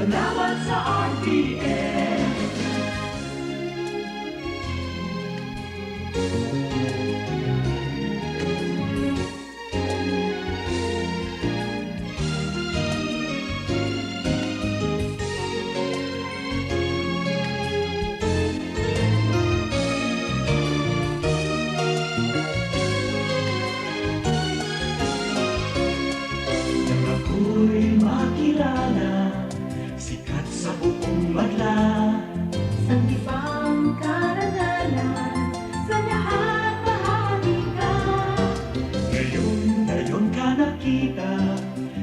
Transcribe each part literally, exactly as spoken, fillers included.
Salamat sa R T N. Nang ako'y makilala, sikat sa buong madla. Sanggipang karangalan, sa lahat bahagi ka. Ngayon, ngayon ka nakita,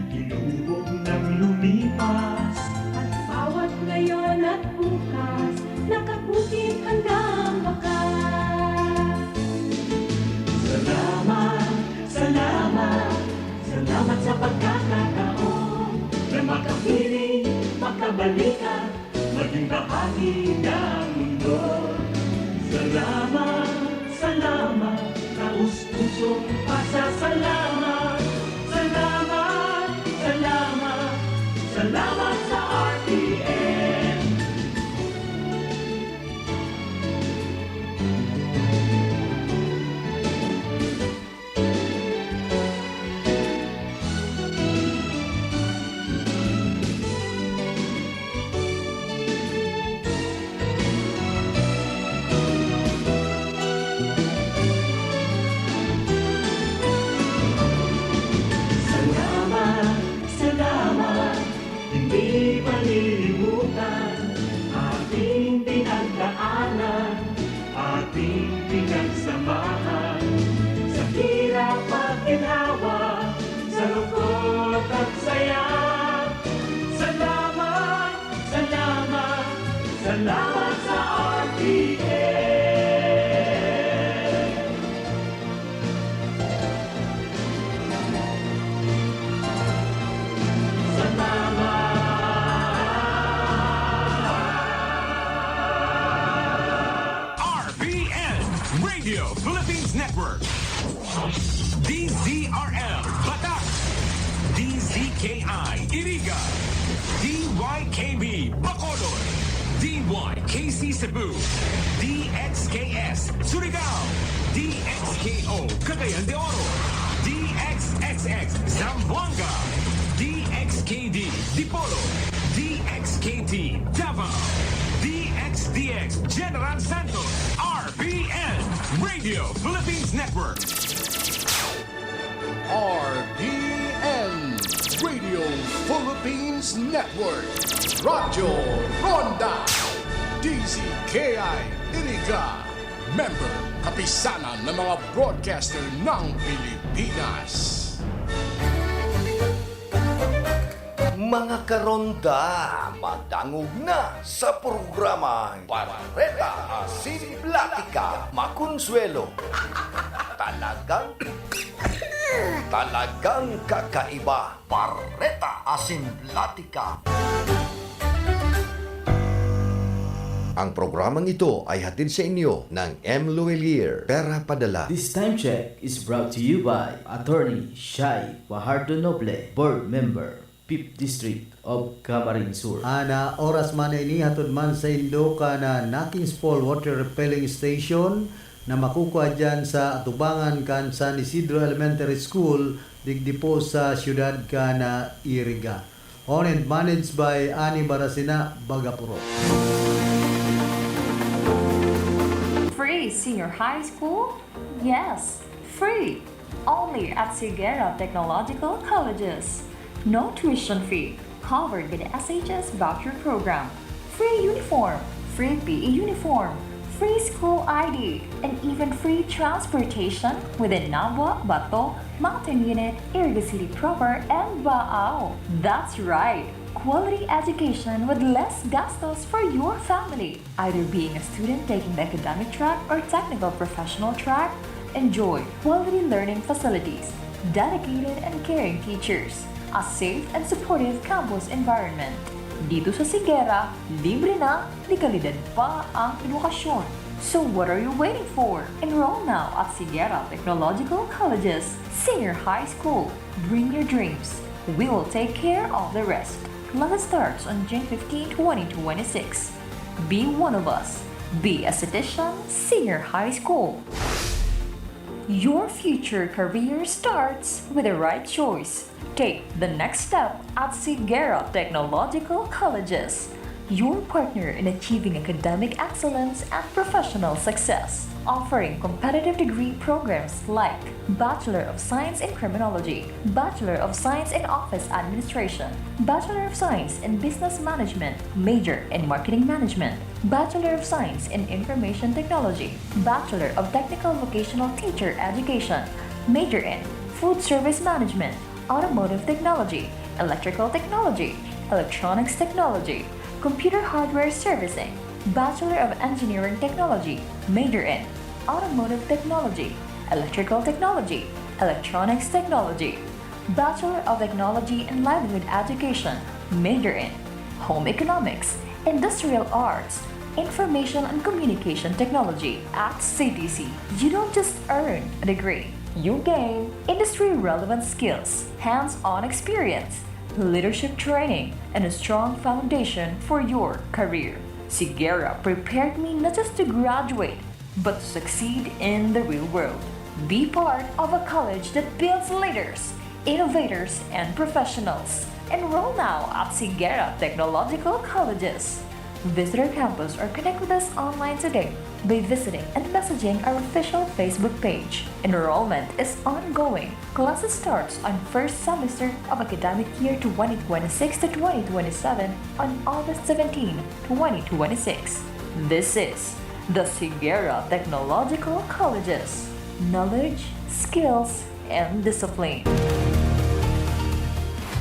tinubog nang lumipas. At bawat ngayon at bukas, nakabukid hanggang wakas. Salamat, salamat, salamat sa pagkakataon na makapiling, makabalikan, maging bahagi ng mundo. Salamat, salamat, taos-pusong pasasalamat. Salamat, salamat, salamat sa R T N. Salamat, salamat, hindi malilimutan ating pinagdaanan, ating pinagsamahan, sa hirap at ginhawa, sa lungkot at saya. Salamat, salamat, salamat sa R T N. Salamat. R P N, Radio Philippines Network. D Z R L Batak, D Z K I Iriga, D Y K B Bacolod, D Y K C Cebu, D X K S Surigao, D X K O Cagayan de Oro, D X X X Zamboanga, D X K D Dipolog, D X K T Davao, D X D X General Santos, R P N, Radio Philippines Network. R P N, Radio Philippines Network, Radyo Ronda, D Z K I Iriga, member, Kapisanan ng mga Broadcaster ng Pilipinas. Mga karonda, madangog na sa programang Bareta Asin Platika, Makonsuelo. Talagang, talagang kakaiba. Bareta Asin Platika. Ang programang ito ay hatid sa inyo ng M Luwilier, Pera Padala. This time check is brought to you by Attorney Shai Fajardo Noble, Board Member, Fifth District of Camarines Sur. An, ah, oras man na ini, hatod man saindo kan, ah, Nakings Fall Water Refilling Station na makukua diyan sa atubangan kan San Isidro Elementary School, digdi po sa siyudad kan, ah, Iriga. Owned and managed by Ani Barasina, Bagapuro. Free senior high school? Yes, free! Only at Sigera Technological Colleges. No tuition fee, covered by the S H S voucher program. Free uniform, free P E uniform, free school I D, and even free transportation within Nabua, Bato, Mountain Unit, Iriga City Proper, and Baao. That's right! Quality education with less gastos for your family. Either being a student taking the academic track or technical professional track, enjoy quality learning facilities, dedicated and caring teachers, a safe and supportive campus environment. Dito sa Sigera, libre na, de kalidad pa ang edukasyon. So what are you waiting for? Enroll now at Sigera Technological College's Senior High School. Bring your dreams. We will take care of the rest. Class starts on June fifteen, twenty twenty-six. Be one of us. Be Esthetician Senior High School. Your future career starts with the right choice. Take the next step at Sigera Technological Colleges, your partner in achieving academic excellence and professional success, offering competitive degree programs like Bachelor of Science in Criminology, Bachelor of Science in Office Administration, Bachelor of Science in Business Management, major in Marketing Management, Bachelor of Science in Information Technology, Bachelor of Technical Vocational Teacher Education, major in Food Service Management, Automotive Technology, Electrical Technology, Electronics Technology, Computer Hardware Servicing, Bachelor of Engineering Technology, major in Automotive Technology, Electrical Technology, Electronics Technology, Bachelor of Technology in Livelihood Education, major in Home Economics, Industrial Arts, Information and Communication Technology at C T C. You don't just earn a degree, you gain industry-relevant skills, hands-on experience, leadership training, and a strong foundation for your career. Sigera prepared me not just to graduate, but to succeed in the real world. Be part of a college that builds leaders, innovators, and professionals. Enroll now at Sigera Technological Colleges. Visit our campus or connect with us online today by visiting and messaging our official Facebook page. Enrollment is ongoing. Classes starts on first semester of academic year twenty twenty-six to twenty twenty-seven on August seventeen, twenty twenty-six. This is the Sigera Technological Colleges. Knowledge, skills, and discipline.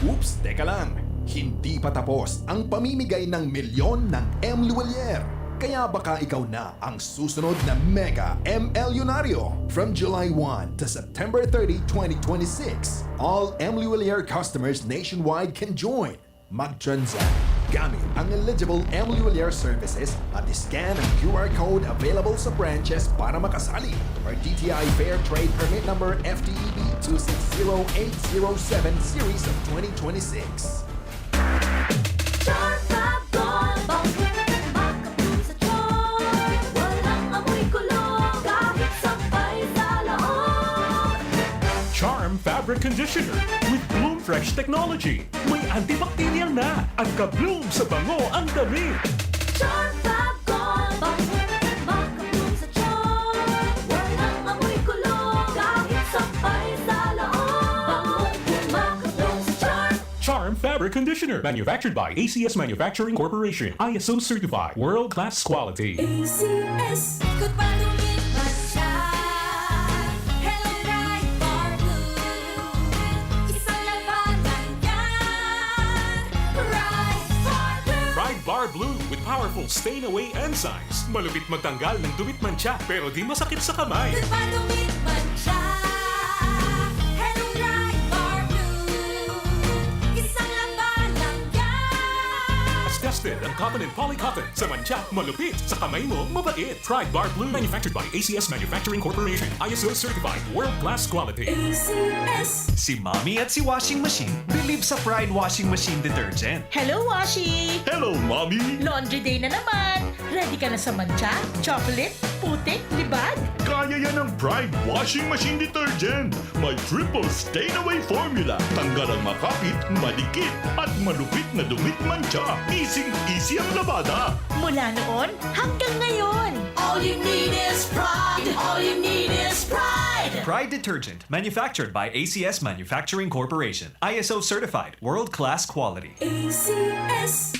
Oops, teka lang! Hindi pa tapos ang pamimigay ng milyon ng M Luwalier. Kaya baka ikaw na ang susunod na Mega M Lyonaryo. From July one to September thirty, twenty twenty-six, all M Luwalier customers nationwide can join. Mag-transact gamit ang eligible M Luwalier services at scan ang Q R code available sa branches para makasali or D T I Fair Trade Permit Number F T E B two six zero eight zero seven series of twenty twenty-six. Charm Fab Gold Bang Makabloom sa charm. Walang amoy kulo kahit sampay sa loob. Charm Fabric Conditioner with Bloom Fresh Technology. May antibacterial na at ka-bloom sa bango ang damit. Charm Fab Gold Bang Makabloom sa charm. Walang amoy kulo kahit sampay sa loob. Bangong makabloom sa charm. Charm Fabric Conditioner, manufactured by A C S Manufacturing Corporation, I S O certified, world class quality. A C S. Ikot pa, dumit man siya. Hello, Pride Bar Blue. Isang labanan yan. Pride Bar Blue. Pride Bar Blue with powerful stain away enzymes. Malupit magtanggal ng dumit mantsa pero di masakit sa kamay. Ikot pa, dumit man siya. Hello, Pride Bar Blue. Isang labanan yan. Tested ang cotton and poly cotton. Sa mantsa, malupit. Sa kamay mo, mabait. Pride Bar Blue. Manufactured by A C S Manufacturing Corporation. I S O certified. World class quality. A C S. Si Mommy at si Washing Machine believe sa Pride Washing Machine Detergent. Hello, Washi! Hello, Mommy! Laundry day na naman! Ready ka na sa mantsa, chocolate, putik, libag? Kaya yan ng Pride Washing Machine Detergent. May triple stain away formula. Tanggal ang makapit, madikit, at malupit na dumit mantsa. Easy-easy ang labada. Mula noon hanggang ngayon. All you need is pride. All you need is pride. Pride Detergent, manufactured by A C S Manufacturing Corporation. I S O certified, world-class quality. A C S.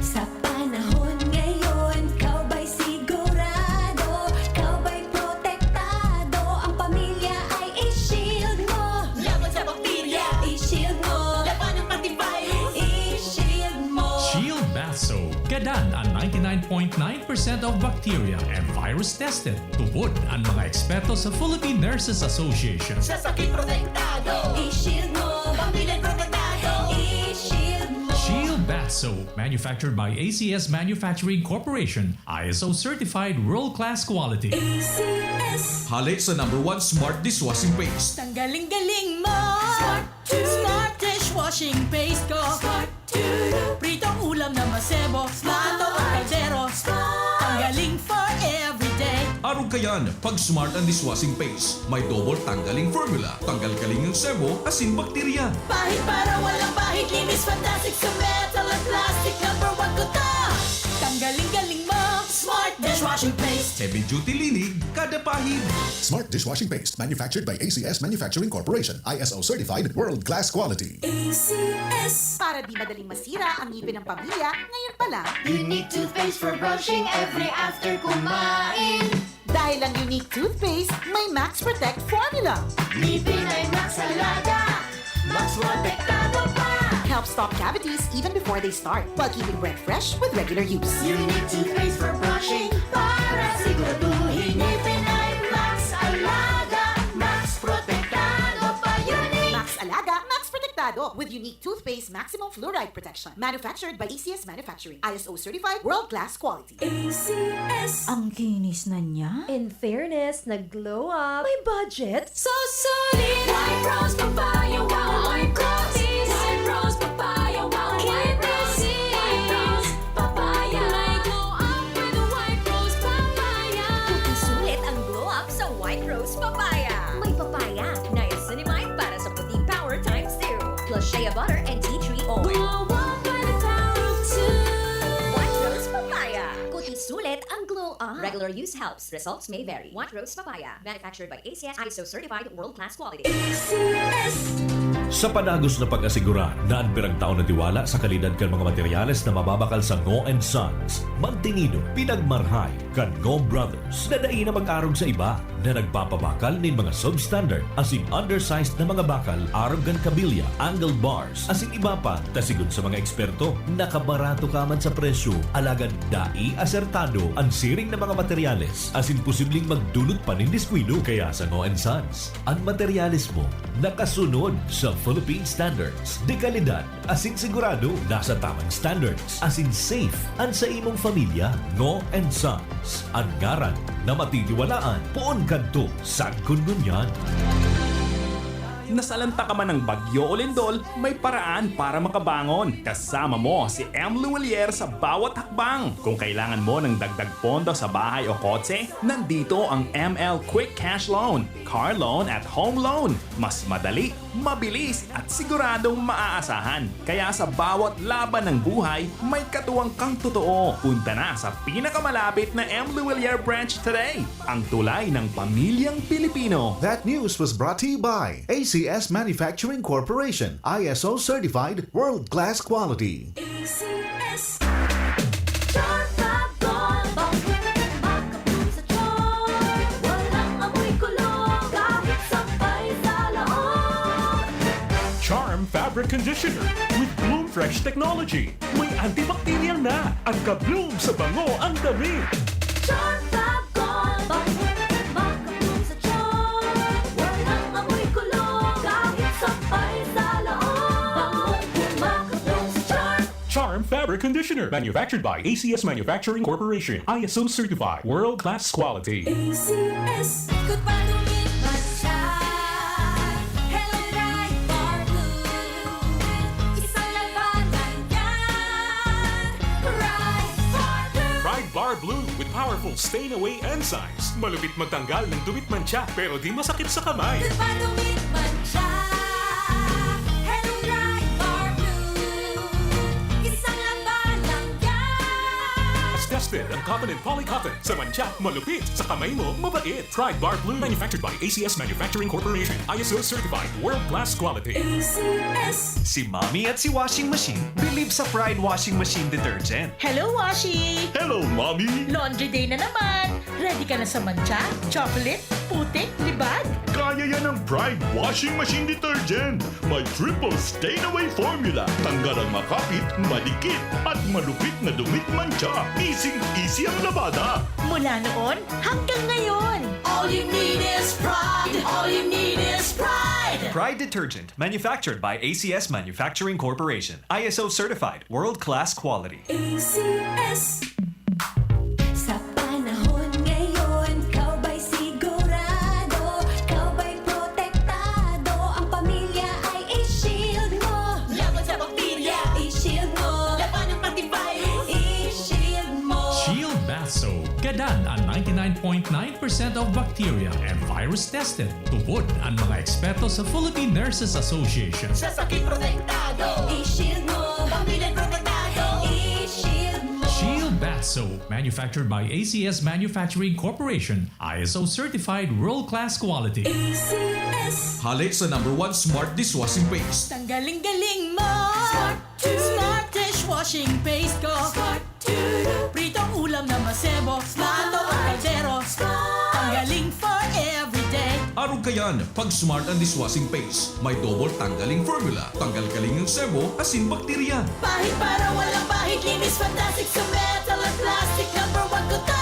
Sa panahon ngayon, ikaw ba'y sigurado? Ikaw ba'y protektado? Ang pamilya ay i-shield mo. Laban sa bakterya, i-shield mo. Laban ng antivirus, i-shield mo. Shield Bath Soap. Gadan ang ninety-nine point nine percent of bacteria and virus tested. Tubod ang mga eksperto sa Philippine Nurses Association. Sa sakit protektado, i-shield mo. Pamilya protektado, i-shield mo. Shield Bath Soap, manufactured by A C S Manufacturing Corporation, I S O certified world-class quality. A C S. Hale sa number one smart dishwashing paste. Ang galing-galing mo! Smart two. Smart Washing paste ko. Smart. Pritong ulam na masebo. Smart. Plato o kaldero. Smart. Tanggaling for everyday. Arog kayan, pag Smart ang dishwashing paste. May double tanggaling formula. Tanggal kaling ang sebo, asin bakterya. Pahid para walang bahid. Linis fantastic sa metal at plastic. Number one ko ta. Tanggaling galing mo. Smart dishwashing paste. Heavy duty linig, kada pahid. Smart dishwashing paste, manufactured by A C S Manufacturing Corporation, I S O certified, world class quality. A C S. Para di madaling masira ang ngipin ng pamilya, ngayon pa lang. Unique toothpaste for brushing every after kumain. Dahil ang Unique Toothpaste may Max Protect Formula. Ngipin ay Max Alaga, Max Protektado pa. Helps stop cavities even before they start, while keeping breath fresh with regular use. Unique toothpaste for brushing para siguraduhin ngipin ay Max Alaga, Max Protektado pa. Unique. Max Alaga, Max Protektado with Unique Toothpaste Maximum Fluoride Protection. Manufactured by A C S Manufacturing. I S O certified, world class quality. A C S. Ang kinis na niya. In fairness, nag-glow up. May budget? So solid! White Rose Papaya, wow! White Rose! White Rose Papaya, wow! White Rose! White Rose Papaya! May glow up with White Rose Papaya! Puti sulit ang glow up sa White Rose Papaya. May papaya, niacinamide para sa puting power times two. Plus shea butter and tea tree oil. Glow up by the power of two. White Rose Papaya. Puti sulit ang glow up. Regular use helps. Results may vary. White Rose Papaya. Manufactured by A C S, I S O certified, world class quality. A C S. Sa padagos na pag-asigurar na an piragtao na tiwala sa kalidad kan mga materyales na mababakal sa Ngo and Sons, magtinido, pinagmarhay kan Ngo Brothers na dai na mag-arog sa iba na nagpapabakal nin mga substandard asin undersized na mga bakal arog kan kabilya, angle bars, asin iba pa, ta sigon sa mga eksperto, nakabarato ka man sa presyo, alagad dai asertado an siring na mga materyales, asin posibleng magdulot pa nin diskuido. Kaya sa Ngo and Sons, an materyales mo nakasunod sa Philippine Standards de Calidad, asin sigurado nasa tamang standards, asin safe an sa imong pamilya. Ngo and Sons, an ngaran na matitiwalaan poon kadto sagkod ngunyan. Nasalanta ka man ng bagyo o lindol, may paraan para makabangon. Kasama mo si M. Luwilier sa bawat hakbang. Kung kailangan mo ng dagdag pondo sa bahay o kotse, nandito ang M L Quick Cash Loan, Car Loan at Home Loan. Mas madali, mabilis, at siguradong maaasahan. Kaya sa bawat laban ng buhay, may katuwang kang totoo. Punta na sa pinakamalapit na M. Luwilier branch today. Ang tulay ng pamilyang Pilipino. That news was brought to you by A C S Manufacturing Corporation, I S O certified, world-class quality. A C S. Charm Fab Gold, bangkit, makapul sa charm. Walang amoy kulog, kahit sampay sa loob. Charm Fabric Conditioner with Bloom Fresh Technology. May antibacterial na at ka-bloom sa bango ang damit. Charm Fab Gold, bangkit, makapul sa charm. Walang amoy kulog, kahit sampay sa loob. Bangong makapul sa charm. Charm Fabric Conditioner, manufactured by A C S Manufacturing Corporation, I S O certified, world-class quality. A C S. Good pa dumit man siya. Hello, Pride Bar Blue. Isang labanan yan. Pride Bar Blue. Pride Bar Blue with powerful stain away enzymes. Malupit magtanggal ng dumit mantsa, pero di masakit sa kamay. Good pa dumit man siya. Hello, Pride Bar Blue. Isang labanan yan. Mas tested ang cotton and poly cotton. Sa mantsa, malupit. Sa kamay mo, mabait. Pride Bar Blue. Manufactured by A C S Manufacturing Corporation. I S O certified. World class quality. A C S. Si Mommy at si Washing Machine believe sa Pride Washing Machine Detergent. Hello, Washi! Hello, Mommy! Laundry day na naman! Ready ka na sa mantsa, chocolate, putik, libag? Kaya yan ng Pride Washing Machine Detergent! May triple stain away formula. Tanggal ang makapit, madikit, at malupit na dumit mantsa. Easy-easy ang labada. Mula noon hanggang ngayon. All you need is Pride. All you need is Pride. Pride Detergent, manufactured by A C S Manufacturing Corporation. I S O certified, world-class quality. A C S. Sa panahon ngayon, ikaw ba'y sigurado? Ikaw ba'y protektado? Ang pamilya ay i-shield mo. point nine percent of bacteria and virus tested. Tubod an mga eksperto sa Philippine Nurses Association. Sa sakit protektado. I-shield mo. Pamilya protektado. I-shield mo. Shield Bath Soap, manufactured by A C S Manufacturing Corporation, I S O certified world-class quality. A C S. Hale sa number one smart dishwashing paste. Tanggaling-galing mo. Smart dishwashing paste ko. Pritong ulam na masebo. Plato o kaldero. Tanggaling for everyday. Arog kayan, pag smart ang dishwashing paste. May double tanggaling formula. Tanggal kaling ang sebo, asin bakterya. Pahid para walang pahid. Linis fantastic sa metal at plastic. Number one ko to.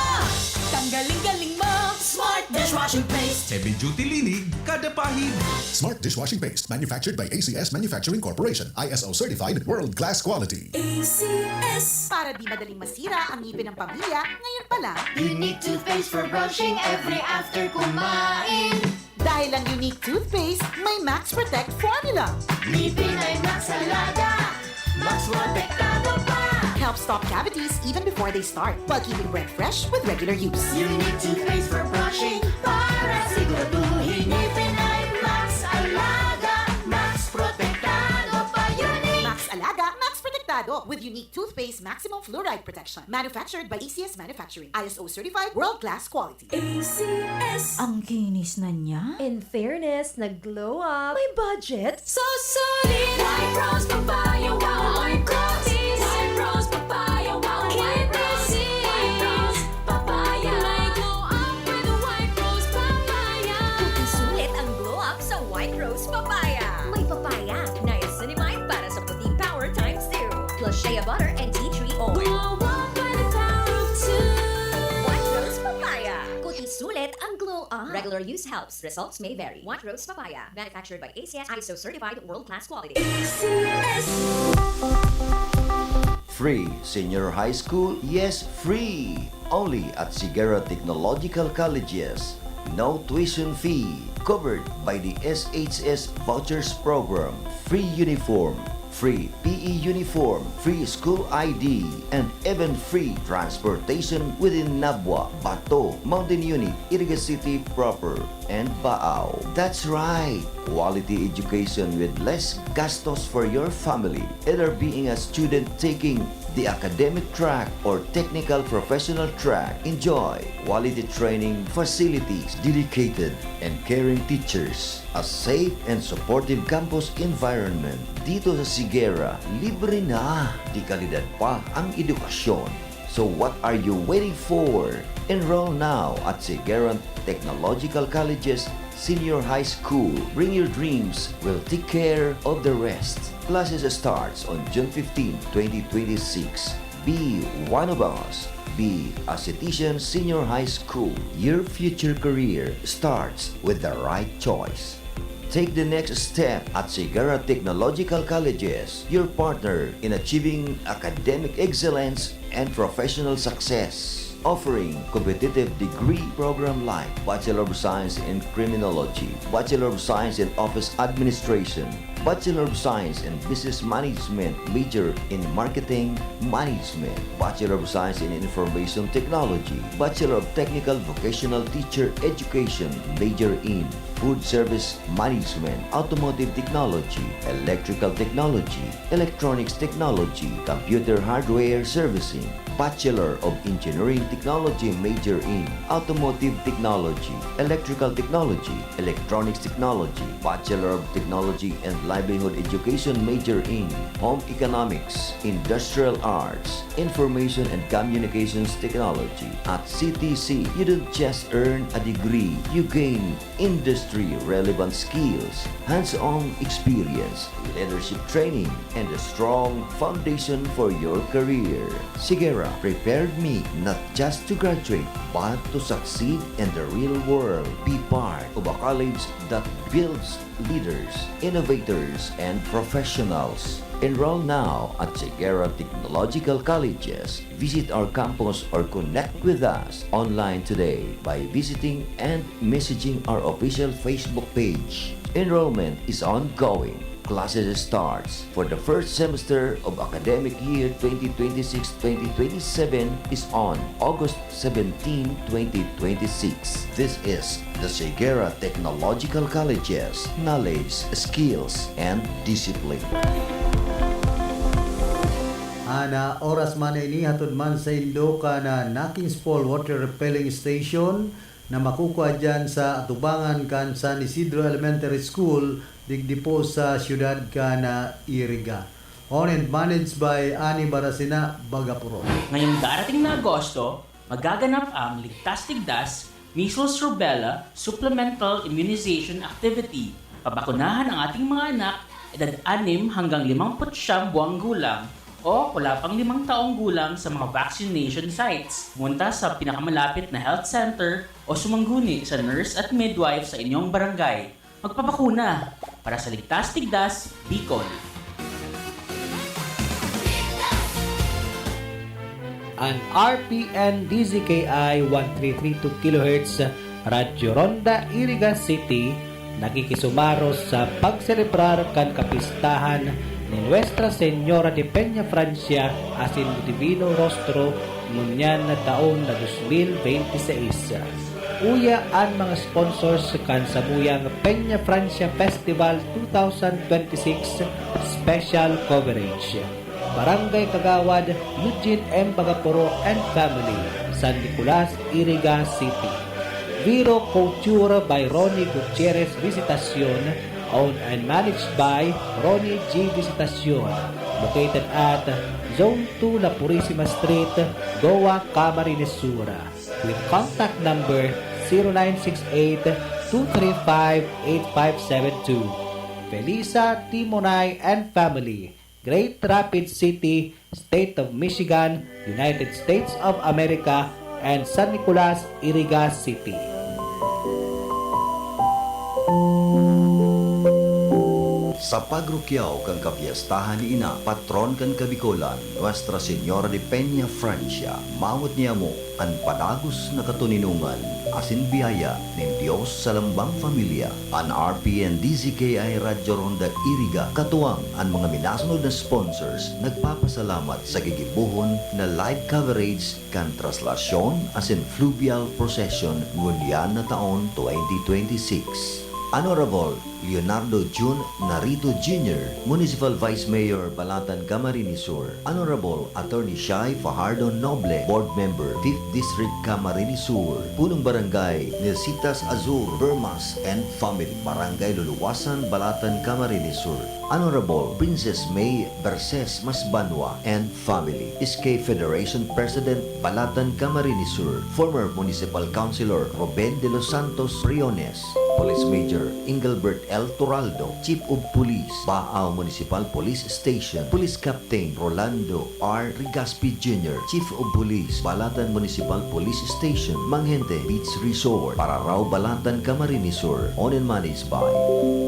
Tanggaling-galing mo. Smart dishwashing paste. Heavy duty linig, kada pahid. Smart dishwashing paste manufactured by A C S Manufacturing Corporation, I S O certified, world class quality. A C S. Para di madaling masira ang ngipin ng pamilya, ngayon pa lang. Unique toothpaste for brushing every after kumain. Dahil ang Unique Toothpaste may Max Protect Formula. Ngipin ay Max Alaga. Max Protektado pa. Helps stop cavities even before they start, while keeping breath fresh with regular use. Unique toothpaste for brushing para siguraduhin ngipin ay Max Alaga. Max Protektado pa. Unique. Max Alaga, Max Protektado with Unique Toothpaste Maximum Fluoride Protection. Manufactured by A C S Manufacturing. I S O certified, world-class quality. A C S. Ang kinis na niya. In fairness, nag-glow up. May budget. So solid! White Rose Papaya, wow! White Rose! White Rose Papaya, wow! White Rose! White Rose Papaya! May glow up with White Rose Papaya! Sulit ang glow up sa White Rose Papaya. May papaya, niacinamide para sa puting power times two. Plus shea butter and tea tree oil. Glow up by the power of two. White Rose Papaya. Kuti sulit ang glow up. Regular use helps. Results may vary. White Rose Papaya. Manufactured by A C S, I S O certified, world-class quality. Free Senior High School? Yes, free! Only at Sigera Technological Colleges. No tuition fee. Covered by the S H S Vouchers Program. Free uniform. Free P E uniform. Free school I D. And even free transportation within Nabua, Bato, Mountain Unit, Iriga City Proper, and Baao. That's right! Quality education with less gastos for your family. Either being a student taking the academic track or technical professional track, enjoy quality training facilities, dedicated and caring teachers, a safe and supportive campus environment. Dito sa Sigera, libre na, de kalidad pa ang edukasyon. So what are you waiting for? Enroll now at Sigera Technological College's Senior High School. Bring your dreams, we'll take care of the rest. Classes starts on June fifteen, twenty twenty-six. Be one of us. Be a Citizen Senior High School. Your future career starts with the right choice. Take the next step at Sigara Technological Colleges, your partner in achieving academic excellence and professional success. Offering competitive degree program like Bachelor of Science in Criminology, Bachelor of Science in Office Administration, Bachelor of Science in Business Management, major in Marketing Management, Bachelor of Science in Information Technology, Bachelor of Technical Vocational Teacher Education, major in Food Service Management, Automotive Technology, Electrical Technology, Electronics Technology, Computer Hardware Servicing, Bachelor of Engineering Technology, major in Automotive Technology, Electrical Technology, Electronics Technology, Bachelor of Technology and Livelihood Education, major in Home Economics, Industrial Arts, Information and Communications Technology. At C T C, you don't just earn a degree, you gain industry-relevant skills, hands-on experience, leadership training, and a strong foundation for your career. Sigera prepared me not just to graduate, but to succeed in the real world. Be part of a college that builds leaders, innovators, and professionals. Enroll now at Sigera Technological Colleges. Visit our campus or connect with us online today by visiting and messaging our official Facebook page. Enrollment is ongoing. Classes starts for the first semester of academic year twenty twenty-six twenty twenty-seven is on August seventeen, twenty twenty-six. This is the Segura Technological College's knowledge, skills, and discipline. Ana oras man na ini hatod man sa indo kan Nakings Fall Water Refilling Station na makukua diyan sa atubangan kan San Isidro Elementary School, digdi po sa siyudad kan Iriga. Owned and managed by Ani Barasina Bagapuro. Ngayong darating na Agosto, magaganap ang Ligtas Tigdas, Measles Rubella Supplemental Immunization Activity. Pabakunahan ang ating mga anak, edad anim hanggang limampu't siyam buwang gulang o wala pang limang taong gulang sa mga vaccination sites. Pumunta sa pinakamalapit na health center o sumangguni sa nurse at midwife sa inyong barangay. Magpabakuna para sa Ligtas Tigdas, Bicol. An R P N D Z K I one three three two kilohertz Radyo Ronda, Iriga City, nakikisumaros sa pagselebrar kan kapistahan ni Nuestra Señora de Peña Francia asin Divino Rostro ngunyan na taon na dos mil bente seis. Uya an mga sponsors kan samuyang Peña Francia Festival two thousand twenty-six Special Coverage. Barangay Kagawad, Eugene M. Bagaporo and family, San Nicolas, Iriga City. Viro Couture by Ronnie Gutierrez Visitacion, owned and managed by Ronnie G Visitacion, located at Zone two La Purisima Street, Goa, Camarines Sur, with contact number zero nine six eight two three five eight five seven two. Felisa Timonay and family, Great Rapids City, State of Michigan, United States of America, and San Nicolas, Iriga City. Sa pagrukyaw kan kapyestahan ni Ina, patron kan Kabikolan, Nuestra Señora de Peña Francia, mawot niamo an padagos na katoninongan asin biyaya nin Dios sa lambang pamilya. An R P N D Z K I Radyo Ronda Iriga, katuwang an mga minasunod na sponsors, nagpapasalamat sa gigibohon na live coverage kan traslasyon asin fluvial procession ngunyan na taon twenty twenty-six. Honorable Leonardo Jun Narito Junior, Municipal Vice Mayor, Balatan, Camarines Sur. Honorable Attorney Shai Fajardo Noble, Board Member, Fifth District, Camarines Sur. Punong Barangay Nilsitas Azul, Bermas and family, Barangay Luluwasan, Balatan, Camarines Sur. Honorable Princess May Berses Masbanwa and family, S K Federation President, Balatan, Camarines Sur, former Municipal Councilor Ruben de los Santos Briones, Police Major Engelbert L. Toraldo, Chief of Police, Baao Municipal Police Station, Police Captain Rolando R. Rigaspi Junior, Chief of Police, Balatan Municipal Police Station, Manghente Beach Resort, Pararao, Balatan, Camarines Sur, owned and managed by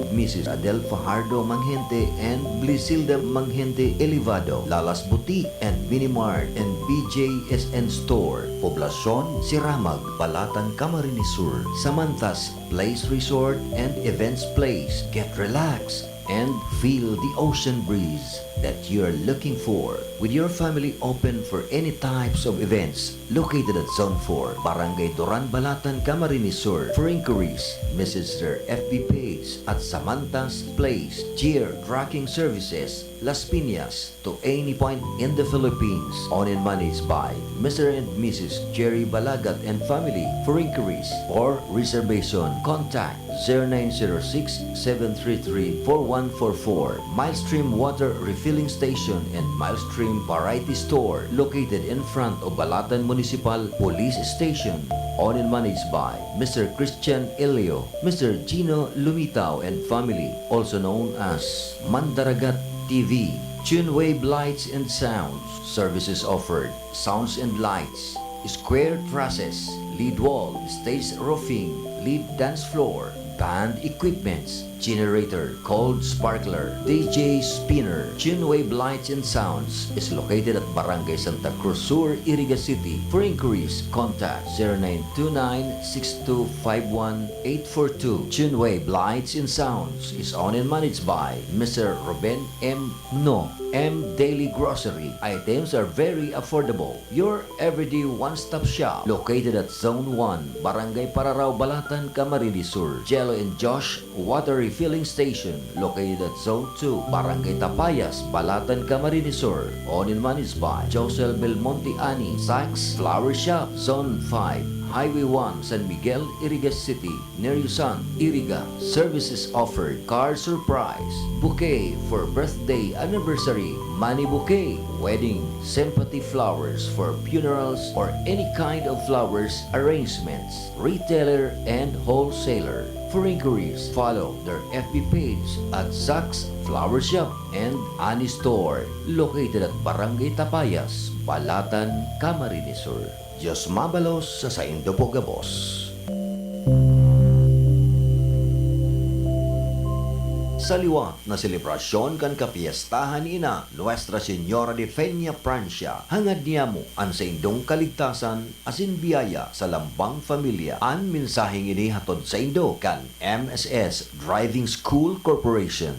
Missus Adel Fajardo Manghente and Blisilda Manghente Elevado, Lalas Boutique and Mini Mart and B J S N Store, Poblacion Siramag, Balatan, Camarines Sur, Samantas Place Resort and Events Place. Get relaxed and feel the ocean breeze that you're looking for. With your family open for any types of events, located at Zone four, Barangay Duran, Balatan, Camarines Sur. For inquiries, message their F B page at Samantas Place, Cheer Trucking Services, Las Piñas, to any point in the Philippines. Owned and managed by Mister and Missus Jerry Balagat and family. For inquiries or reservation, contact zero nine zero six, seven three three, four one four four. Milestream Water Refilling Station and Milestream Variety Store, located in front of Balatan Municipal Police Station. Owned and managed by Mister Christian Elio, Mister Gino Lumitao and family, also known as Mandaragat T V. Tunewave Lights and Sounds, services offered, sounds and lights, square trusses, lead wall, stage roofing, lead dance floor, band equipments, generator, cold sparkler, D J spinner. Tunewave Lights and Sounds is located at Barangay Santa Cruz Sur, Iriga City. For inquiries, contact zero nine two nine six two five one eight four two. Tunewave Lights and Sounds is owned and managed by Mister Ruben M. No. M Daily Grocery. Items are very affordable. Your everyday one-stop shop, located at Zone one, Barangay Pararao, Balatan, Camarines Sur. Jello and Josh Water Refilling Station, located at Zone two, Barangay Tapayas, Balatan, Camarines Sur. Owned and managed by Josel Belmonte Ani, Sykes Flower Shop, Zone five, Highway one, San Miguel, Iriga City. Neryosan, Iriga. Services offered: card surprise, bouquet for birthday, anniversary, money bouquet, wedding, sympathy flowers for funerals or any kind of flowers arrangements, retailer and wholesaler. For inquiries, follow their F B page at Saks Flower Shop and Ani Store, located at Barangay Tapayas, Balatan, Camarines Sur. Diyos mabalos sa saindo po gabos. Sa liwat na selebrasyon kan kapiyestahan ni Ina Nuestra Señora de Peña Francia, hangad niyamo an saindong kaligtasan asin biyaya sa lambang pamilya. An mensaheng ini hatod saindo kan M S S Driving School Corporation.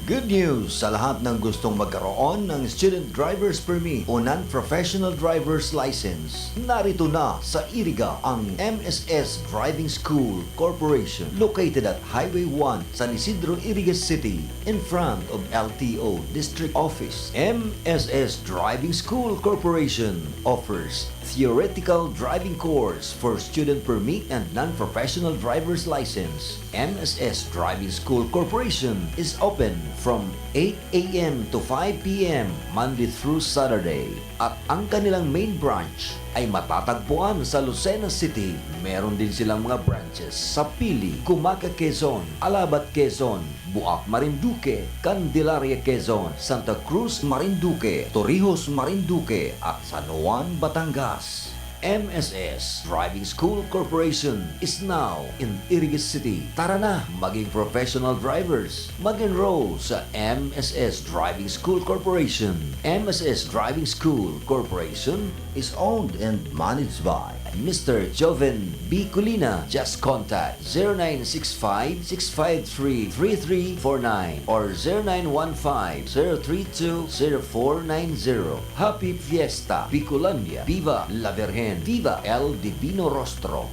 Good news sa lahat ng gustong magkaroon ng Student Driver's Permit o Non-Professional Driver's License. Narito na sa Iriga ang M S S Driving School Corporation, located at Highway one, San Isidro, Iriga City, in front of L T O District Office. M S S Driving School Corporation offers theoretical driving course for student permit and non-professional driver's license. M S S Driving School Corporation is open from eight a m to five p m, Monday through Saturday. At ang kanilang main branch ay matatagpuan sa Lucena City. Meron din silang mga branches sa Pili, Cumaca, Quezon, Alabat, Quezon, Buac, Marinduque, Candelaria, Quezon, Santa Cruz, Marinduque, Torrijos, Marinduque, at San Juan, Batangas. M S S Driving School Corporation is now in Iriga City. Tara na, maging professional drivers. Mag-enroll sa M S S Driving School Corporation. M S S Driving School Corporation is owned and managed by Mister Joven B Colina. Just contact zero nine six five, six five three, three three four nine or zero nine one five, zero three two, zero four nine zero. Happy Fiesta, Bicolandia! Viva la Virgen! Viva El Divino Rostro!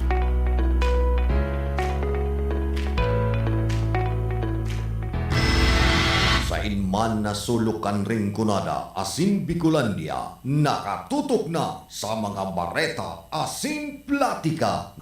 Sain man na sulok kan Rinconada asin Bicolandia, nakatutok na sa mga bareta asin platika.